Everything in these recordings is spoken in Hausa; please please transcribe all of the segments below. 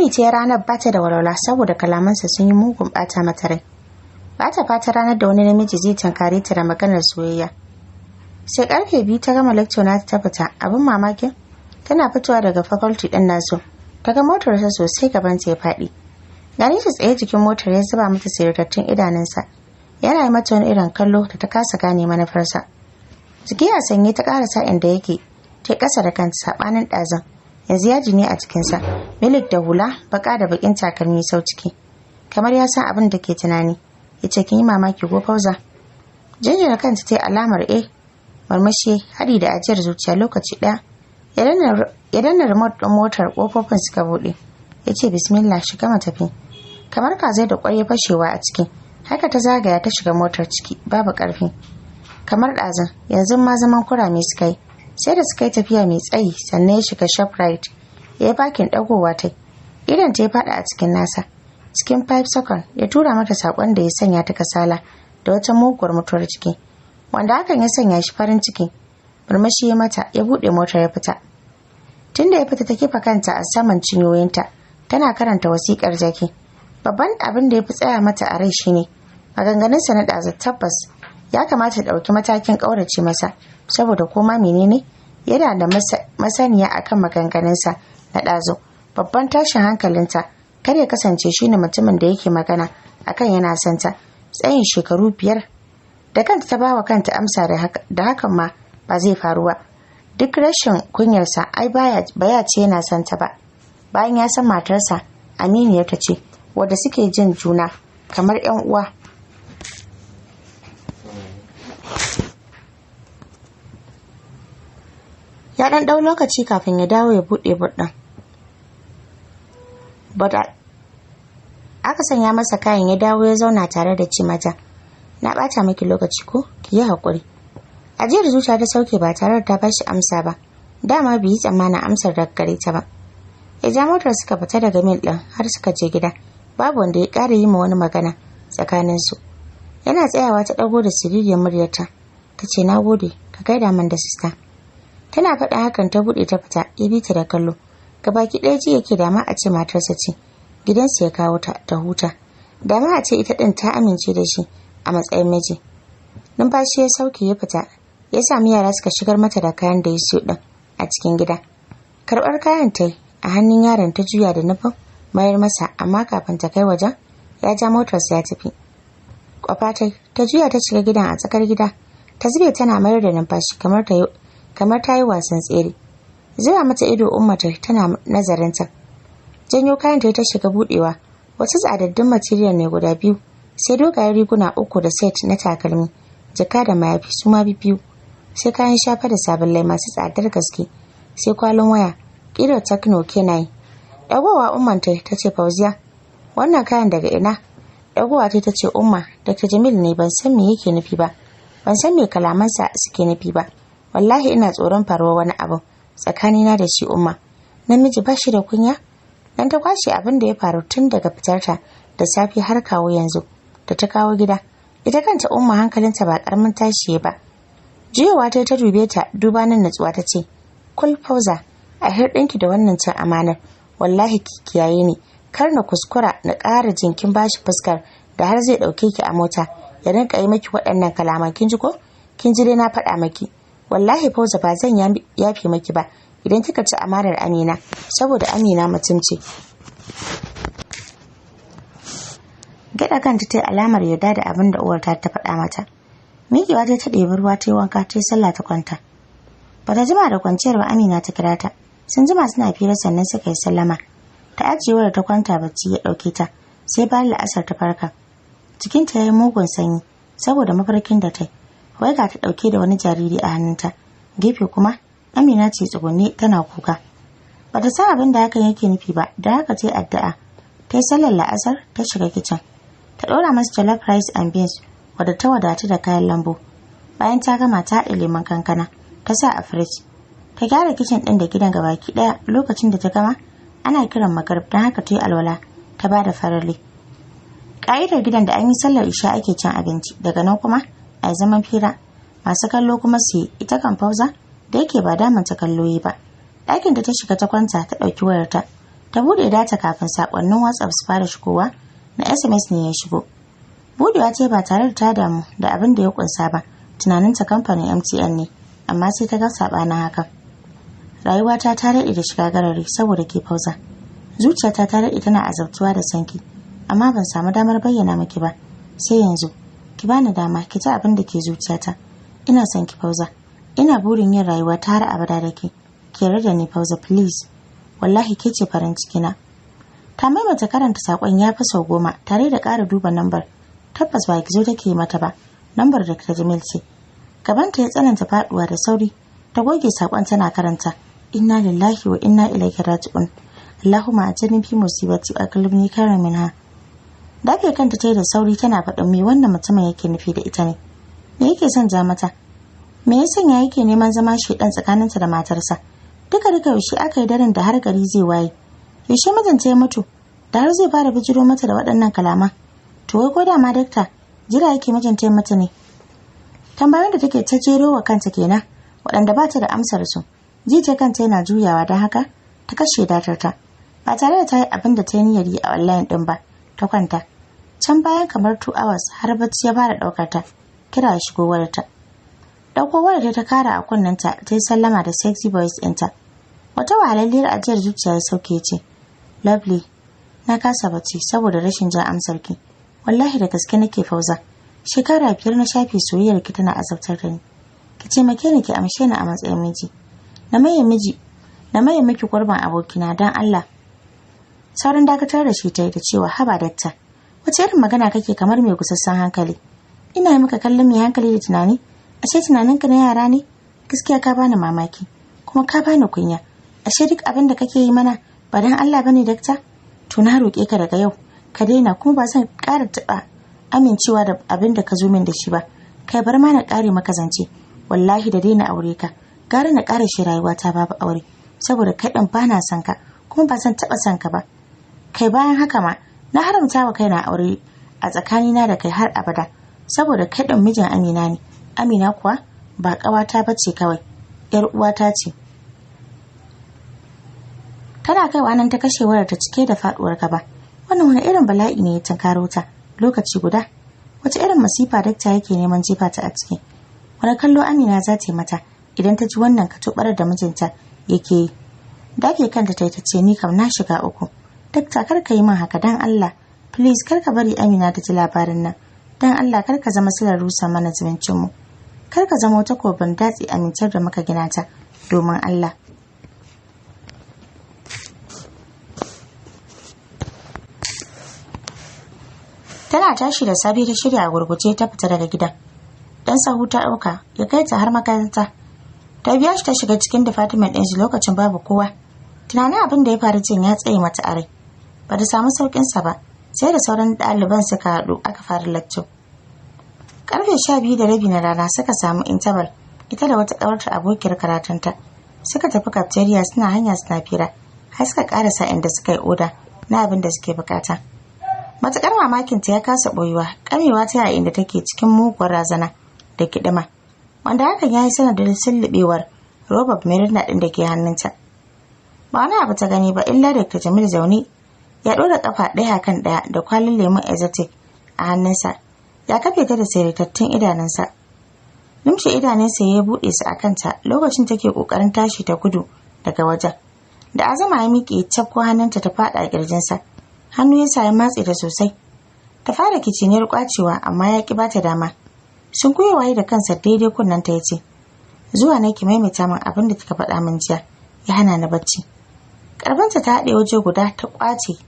Wuni ce ranar ba ta da walwala saboda kalamansa sun yi mugun bata mata rai. Ba ta fata ranar da wani namiji zai tankare ta da maganar soyayya. Sai karfe 2 ta gama lecture nata ta fita. Abin mamakin, tana fitowa daga faculty din nasu ta ga motarsa sosai, gaban ta ya faɗi. Gani ta tsaye jikin motar, ya zuba mata sirtattun idanunsa, yana yi mata wani irin kallo da ta kasa gane manufarsa. Jiki a sanye ta karasa inda yake, ta kasa da kanta. Sabanin ɗazan, yanzu yaji ne a cikinsa, milik da hula baka da bakin takalmi sau ciki. Kamar ya san abin da ke tunani, ya ce, "Kin yi mamaki ko, Fauza?" Jinjina kanta ta yi alamar eh. Murmushi haɗi da ajiyar zuciya lokaci ɗaya. Ya danna remote ɗin motar, ƙofofin suka buɗe. Ya ce, "Bismillah, shiga mu tafi." Kamar kazai da ƙwai fashewa a ciki, haka ta zagaya ta shiga motar ciki babu ƙarfi. Kamar ɗazun, yanzu ma zaman kurame suka yi. Sai da suka yi tafiya mai tsayi sannan ya shiga Shoprite ya yi parking. Ɗagowa ta idan ta ya faɗa a cikin nasa. Cikin 5 second ya tura mata saƙon da ya sanya ta kasala da wata muguwar mutuwar ciki, wanda hakan ya sanya shi farin ciki. Murmushi ya mata, ya buɗe motar ya fita. Tunda ya fita ta kifa kanta a saman cinyoyinta tana karanta wasiƙar Jaki. Babban abin da ya fi tsaya mata a rai shine maganganunsa na ɗazu. Tabbas ya kamata ta ɗauki matakin ƙaurace masa, saboda koma menene yana da masaniya akan maganganunsa na ɗazu. Babban tashin hankalinta, kar ya kasance shine mutumin da yake magana akan yana santa tsayin shekaru 5. Da kanta ta bawa kanta amsa da hakan ma ba zai faru ba. Duk rashin kunyarsa, ai baya ce yana santa ba, bayan ya san matarsa aminiyarta ce wadda suke jin juna kamar 'yan uwa. Ya dan dau lokaci kafin ya dawo ya buɗe burɗin. But aka sanya masa kayan, ya dawo ya zauna tare da ci mata, "Na ɓata miki lokaci ko? Ki yi haƙuri." Ajiyar zuciya ta sauke ba tare da ta bashi amsa ba. Dama bai yi tsammanin amsar daga gare ta ba. Ya ja motar suka fita daga mil ɗin har suka je gida. Babu wanda ya ƙara yi ma wani magana tsakaninsu. Yana tsayawa ta ɗago da siririyar muryarta ta ce, "Na gode, ka gaida man da sista." Tana faɗa hakan ta buɗe ta fita. Ya bi ta da kallo. Gabaki ɗaya ji yake dama a ce matarsa ce, gidansu ya kawo ta ta huta. Dama a ce ita ɗin ta amince da shi a matsayin miji. Numfashi ya sauke, ya fita ya sami yara suka shigar mata da kayan da ya siyo ɗin a cikin gida. Karɓar kayan ta a hannun yaron, ta juya da nufin mayar masa, amma kafin ta kai wajen ya ja motarsa ya tafi. Kwafa ta juya ta shiga gidan. A tsakar gida ta zube tana mayar da numfashi kamar ta yi wasan tsere. Zuba mata ido Umma tana nazarinta. Janyo kayan ta shiga budewa. Wasu tsadaddun material ne guda biyu, sai dogayen riguna uku da set na takalmi, jaka da mayafi su ma biyu, sai kayan shafa da sabulai masu tsadar gaske, sai kwalin waya ƙirar Tecno K9. Ɗagowa umman ta ta ce, "Fauziya, wannan kayan daga ina?" Ɗagowa ta ta ce, "Umma, Dr. Jamil ne. Ban san me yake nufi ba, ban san me kalamansa suke nufi ba. Wallahi ina tsoron faruwar wani abu tsakanina da shi, Umma. Namiji ba shi da kunya." Dan ta kwashe abin da ya faru tun daga fitarta da safe har kawo yanzu da ta kawo gida. Ita kanta Umma hankalinta ba karamin tashi ba. Juyowa ta ta dube ta duba nan natsuwa, ta ce, "Kul, Fauza, a ɗinki da wannan cin amanar. Wallahi ki kiyaye ni, kar na kuskura na ƙara jinkin bashi fuskar da har zai ɗauke ki a mota ya rinka yi maki waɗannan kalaman. Kin ji ko? Kin ji dai na faɗa maki. Wallahi Fauza, ba zan yafe maki ba idan kika ci amanar Amina, saboda Amina mutum ce." Gyaɗa kanta ta yi alamar yarda da abin da uwar ta faɗa mata. Miƙewa ta ta ɗebi ruwa ta yi wanka, ta yi sallah, ta kwanta. Bata jima da kwanciyar ba Amina ta kira ta. Sun jima suna fira sannan suka yi sallama. Ta ajiye wayar ta kwanta, bacci ya ɗauke ta. Sai bayan la'asar ta farka. Jikinta ya yi mugun sanyi saboda mafarkin da ta yi. Wai ga ta ɗauke da wani jariri a hannunta, gefe kuma Amina ce tsugunne tana kuka. Bata san abin da hakan yake nufi ba, da haka ta yi addu'a, ta yi sallar la'asar, ta shiga kicin ta ɗora masa jollof rice and beans wadda ta wadatu da kayan lambu. Bayan ta gama, ta haɗa lemon kankana ta sa a firij, ta gyara kicin ɗin da gidan gabaki ɗaya. Lokacin da ta gama ana kiran magrib, don haka ta yi alwala ta ba da farali. Ƙa'idar gidan, da an yi sallar isha ake cin abinci, daga nan kuma a zaman fira, masu kallo kuma su yi. Ita kan Fauza da yake ba damun ta kallo yi ba, ɗakin da ta shiga ta kwanta, ta ɗauki wayarta ta. Ta buɗe data kafin saƙonnin WhatsApp su fara shigowa na SMS ne ya shigo. Budewa ce ba tare da ta damu da abin da ya kunsa ba, tunaninta kamfanin MTN ne, amma sai ta ga saɓanin hakan. Rayuwata ta daɗe da shiga garari saboda ke Fauza. Zuciyata ta daɗe tana azabtuwa da sanki, amma ban samu damar bayyana miki ba sai yanzu. Ki bani dama ki ji abin da ke zuciyata. Ina son ki Fauza. Ina burin yin rayuwa ta har abada da ke. Ki yarda da ni Fauza, please. Wallahi ke ce farin cikina. Ta maimaita karanta sakon ya fi sau 10 tare da ƙara duba lambar. Tabbas ba gizo take mata ba, lambar da ta Jamil ce. Gabanta ya tsananta faduwa da sauri, ta goge sakon tana karanta inna lillahi wa inna ilaihi raji'un. Allahumma ajirni fi musibati wa aqlibni khairan minha. Dafe kanta tayi da sauri tana faɗin me wannan mutumin yake nufi da ita ne. Me yake son ja mata? Me ya sanya yake neman zama shedan tsakaninta da matarsa? Duka duka yaushe aka yi daren da har gari zai waye? Yaushe mijinta ya mutu da har zai fara bijiro mata da waɗannan kalaman? To wai ko da ma dakta jira yake mijinta ya mutu ne? Tambayoyin da take ta jero wa kanta kenan, waɗanda ba ta da amsar su. Jijiya kanta yana juyawa, don haka ta kashe datar ta. Ba tare da ta yi abin da ta yi niyyar yi a online ɗin ba, ta kwanta. Can bayan kamar 2 hours har bacci ya fara ɗaukar ta, kira ya shigo wayarta. Ɗauko wayarta ta kara a kunnenta, ta yi sallama da sexy voice ɗinta. Wata wahalalliyar ajiyar zuciya ya sauke ce, Lovely, na kasa bacci saboda rashin jan amsar ki. Wallahi da gaske nake Fauza. Shekara 5 na shafe soyayyar ki tana azabtar da ni. Ki taimake ni ki amshe ni a matsayin miji. Na maye miji, na maye miki gurbin abokina don Allah. Saurin dakatar da shi ta yi da cewa haba dakta, wace irin magana kake kamar mai gusassan hankali? Ina yi maka kallon mai hankali da tunani, ashe tunaninka na yara ne? Gaskiya ka bani mamaki, kuma ka bani kunya. Ashe duk abin da kake yi mana ba don Allah bane dakta? To na roƙe ka daga yau, ka daina, kuma ba zan ƙara taɓa amincewa da abin da ka zo min da shi ba. Kai bar ma na ƙare maka zance, wallahi da daina aure ka, gara na ƙara shi rayuwata babu aure, saboda kai ɗin ba na son ka, kuma ba zan taɓa son ka ba. Kai bayan haka ma na haramta wa kaina aure a tsakanina da kai har abada, saboda kai ɗin mijin Amina ne. Amina kuwa ba ƙawata ba ce kawai, ‘yar uwata ce. Tana kaiwa nan ta kashe wayar ta cike da faɗuwar gaba. Wannan wani irin bala'i ne ya tunkaro ta lokaci guda? Wace irin masifa dakta yake neman jefa ta a ciki? Wani kallo Amina za ta yi mata idan ta ji wannan katobarar da mijinta yake yi? Dafe kanta ta yi ta ce ni kam na shiga uku. Dakta kar ka yi min haka dan Allah. Please kar ka bari Amina ta ji labarin nan. Dan Allah kar ka zama silar rusa mana zumuncin mu. Kar ka zama wata kobin datsi amintar da muka gina ta domin Allah. Tana tashi da safe ta shirya a gurguje ta fita daga gidan. Dan sahu ta ɗauka ya kai ta har makaranta. Ta biya shi ta shiga cikin department ɗin shi lokacin babu kowa. Tunanin abin da ya faru jin ya tsaye mata a rai. Ba ta samu saukin sa ba, sai da sauran ɗaliban suka haɗu aka fara lecture. Karfe 12:30 na rana suka samu interval, ita da wata ƙawarta abokiyar karatunta. Suka tafi cafeteria suna hanya suna fira, har suka ƙarasa inda suka yi oda na abin da suke bukata. Matuƙar mamakinta ya kasa ɓoyuwa, ƙamewa ta yayin da take cikin muguwar razana da kiɗima, wanda hakan ya yi sanadin sulluɓewar robar Mirinda ɗin da ke hannunta. Ba wani abu ta gani ba illa Dr. Jamil zaune ya ɗora ƙafa ɗaya kan ɗaya da kwalin lemun exotic a hannunsa, ya kafe ta da sirritattun idanunsa. Lumshe idanunsa ya buɗe su a kanta lokacin take ƙoƙarin tashi ta gudu daga wajen. Da azama ya miƙe cafko hannunta ta faɗa a ƙirjinsa. Hannu ya sa ya matse ta sosai. Ta fara kiciniyar kwacewa amma ya ki bata dama. Sun kuyewa da kansa daidai kunnenta ya ce, zuwa na ki maimaita min abin da kika faɗa min jiya, ya hana ni bacci. Karfinta ta haɗe waje guda ta kwace.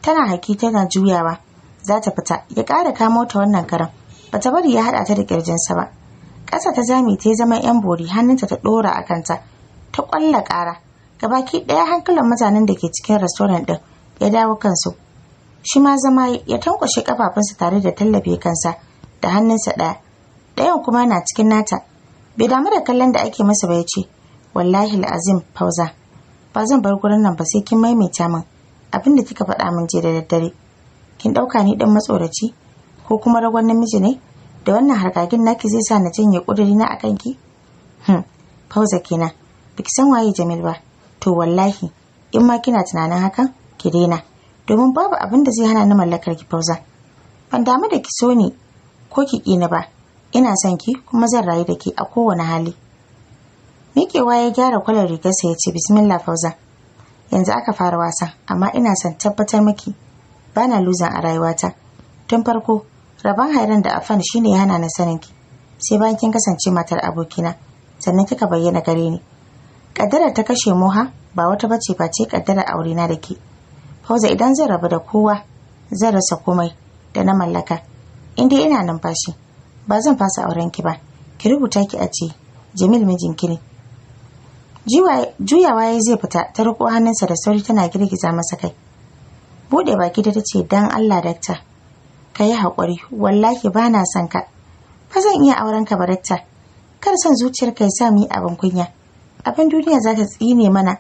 Tana haki tana juyawa za ta fita, ya ƙara kamo ta wannan karan. Bata bari ya haɗa ta da ƙirjinsa ba. Ƙasa ta zame ta zama yan bori, hannunta ta ɗora a kanta. Ta ƙwalla ƙara. Gabaki ɗaya hankulan mutanen da ke cikin restaurant ɗin ya dawo kansu. Shi ma zama ya tankwashe kafafunsa tare da tallafe kansa da hannunsa ɗaya. Ɗayan kuma na cikin nata. Bai damu da kallon da ake masa ba ya ce, wallahi azim Fauza, ba zan bar gurin nan ba sai kin maimaita min abin da kika faɗa min jiya da daddare. Kin ɗauka ni ɗan matsoraci ko kuma ragon namiji ne da wannan harkagin naki zai sa na janye ƙuduri na akan ki? Fauza kenan, baki san waye Jamil ba. To wallahi In ma kina tunanin hakan, ki daina, domin babu abin da zai hana ni mallakar ki, Fauza. Ban damu da ki so ni ko ki ƙi ni ba. Ina son ki kuma zan rayu da ke a kowane hali. Miƙewa ya gyara kwalar rigarsa ya ce, "Bismillah, Fauza. Yanzu aka fara wasan, amma ina son tabbatar miki bana losing a rayuwata. Tun farko, rabon Hairan da Afan shine ya hana ni sanin ki. Sai bayan kin kasance matar abokina, sannan kika bayyana gare ni. Kaddarar ta kashe Moha ba wata bace face kaddarar aurena da ke. Fauza, idan zan rabu da kowa, zan rasa komai da na mallaka. In dai ina numfashi, ba zan fasa auren ki ba. Ki rubuta ki a ce Jamil mijinki ne." Juyawa ya zai fita, ta riko hannunsa da sauri tana girgiza masa kai. Bude baki da ta ce, "Dan Allah, dakta, ka yi haƙuri. Wallahi ba na son ka. Ba zan iya auren ka ba, dakta. Kar son zuciyarka ya sa mu yi abin kunya, abin duniya za ta tsine mana,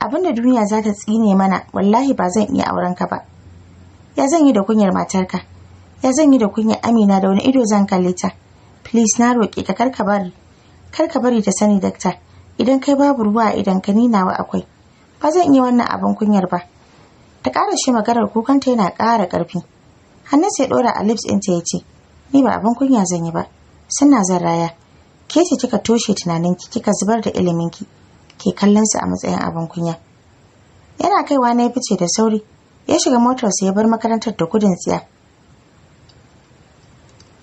abin da duniya za ta tsine mana. Wallahi ba zan iya auren ka ba. Ya zan yi da kunyar matarka? Ya zan yi da kunyar Amina? Da wani ido zan kalle ta? Please, na roƙe ka, kar ka bari, kar ka bari ta sani, dakta. Idan kai babu ruwa a idan ka, ni nawa akwai. Ba zan iya wannan abin kunyar ba." Ta ƙara shi maganar, kukanta yana ƙara ƙarfi. Hannunsa ya ɗora a lips ɗinta ya ce, "Ni ba abin kunya zan yi ba, suna zan raya. Ke ce kika toshe tunaninki, kika zubar da iliminki, ke kallon su a matsayin abin kunya." Yana kaiwa na ya fice da sauri, ya shiga motarsa ya bar makarantar da gudun tsiya.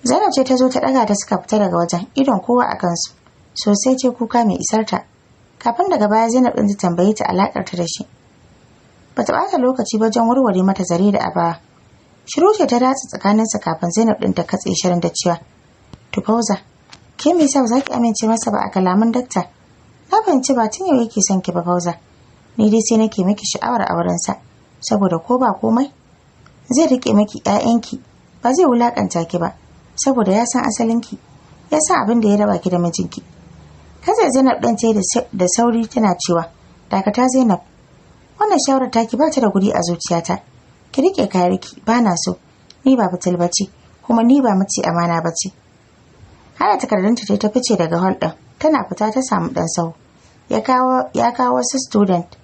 Zainab ce ta zo ta ɗaga ta suka fita daga wajen, idon kowa a kansu. Sosai ce kuka mai isar ta. Kafin daga baya Zainab ɗin ta tambaye ta alaƙar ta da shi. Bata ɓata lokaci wajen warware mata zare da abawa. Shiru ce ta ratsa tsakaninsa kafin Zainab ɗin ta katse shirin da cewa, "To Fauza, ke me yasa ba za ki amince masa ba? A kalaman dakta, na fahimci ba tun yau yake son ki ba, Fauza. Ni dai sai nake miki sha'awar aurensa, saboda ko ba komai zai rike miki 'ya'yanki, ba zai wulakanta ki ba, saboda ya san asalinki, ya san abin da ya raba ki da mijinki." Kaza Zainab ɗin ce da sauri tana cewa, "Dakata, Zainab, wannan shawarar taki ba ta da guri a zuciyata. Ki rike kayarki, ba na so. Ni ba batul bace, kuma ni ba mace amana bace." Hada takardunta ta fice daga hall ɗin. Tana fita ta samu ɗan sahu. Ya kawo wasu student.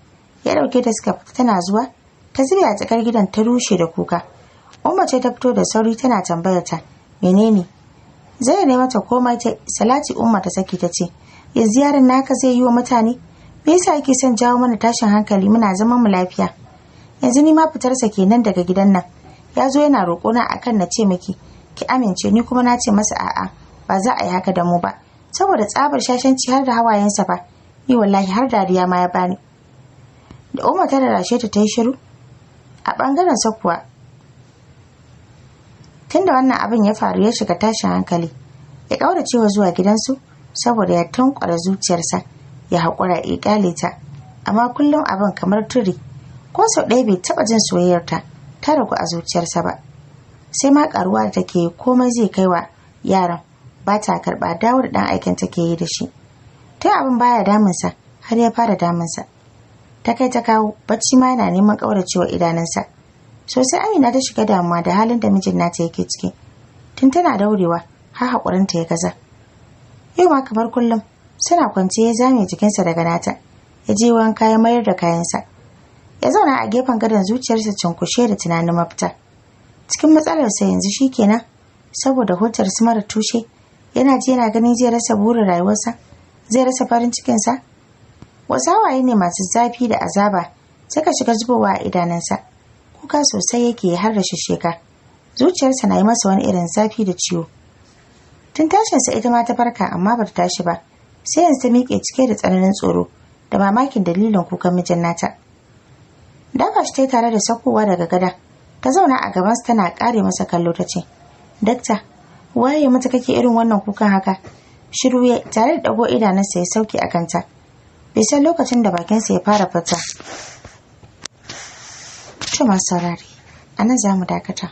Ya ɗauke ta suka fita. Tana zuwa ta zube a tsakar gidan ta rushe da kuka. Umma ce ta fito da sauri tana tambayar ta menene. Zai ne mata komai ta salati. Umma ta saki ta ce, "Yanzu yaron naka zai yi wa mutane? Me yasa yake son jawo mana tashin hankali? Muna zaman mu lafiya. Yanzu ni ma fitarsa kenan daga gidan nan. Ya zo yana roƙona akan na ce miki ki amince, ni kuma na ce masa a'a, ba za a yi haka da mu ba. Saboda tsabar shashanci har da hawayensa ba. Ni wallahi har dariya ma ya bani." Da Umma ta rarrashe ta, ta yi shiru. A ɓangaren sa kuwa, tunda wannan abin ya faru ya shiga tashin hankali, ya ƙauracewa zuwa gidansu saboda ya tankwara zuciyarsa ya haƙura ya ƙyale ta. Amma kullum abin kamar turi, ko sau ɗaya bai taɓa jin soyayyarta ta ragu a zuciyarsa ba, sai ma ƙaruwa da take. Komai zai kai wa yaran ba ta karɓa, dawo da ɗan aikin take yi da shi. Tun abin baya damunsa har ya fara damunsa. Ta kai ta kawo bacci ma yana neman ƙauracewa idanunsa sosai. Amina ta shiga damuwa da halin da mijin nata yake ciki. Tun tana daurewa har haƙurinta ya gaza. Yau ma kamar kullum suna kwance ya zame jikinsa daga nata, ya je wanka, ya mayar da kayansa, ya zauna a gefen gadon, zuciyarsa cunkushe da tunanin mafita cikin matsalarsa. Yanzu shikenan, saboda hujjar su mara tushe, yana ji yana ganin zai rasa burin rayuwarsa, zai rasa farin cikinsa. Wasu hawaye ne masu zafi da azaba suka shiga zubowa a idanunsa. Kuka sosai yake har da shisheka. Zuciyarsa na yi masa wani irin zafi da ciwo. Tun tashinsa ita ma ta farka, amma bata tashi ba sai yanzu. Ta miƙe cike da tsananin tsoro da mamakin dalilin kukan mijin nata. Dafa shi ta tare da sakowa daga gada, ta zauna a gabansa tana ƙare masa kallo. Ta ce, "Dakta, waye mata kake irin wannan kukan haka?" Shiru ya tare da ɗago idanunsa ya sauke a kanta. Bai san lokacin da bakinsa ya fara fita. To, masu saurare, a nan za mu dakata.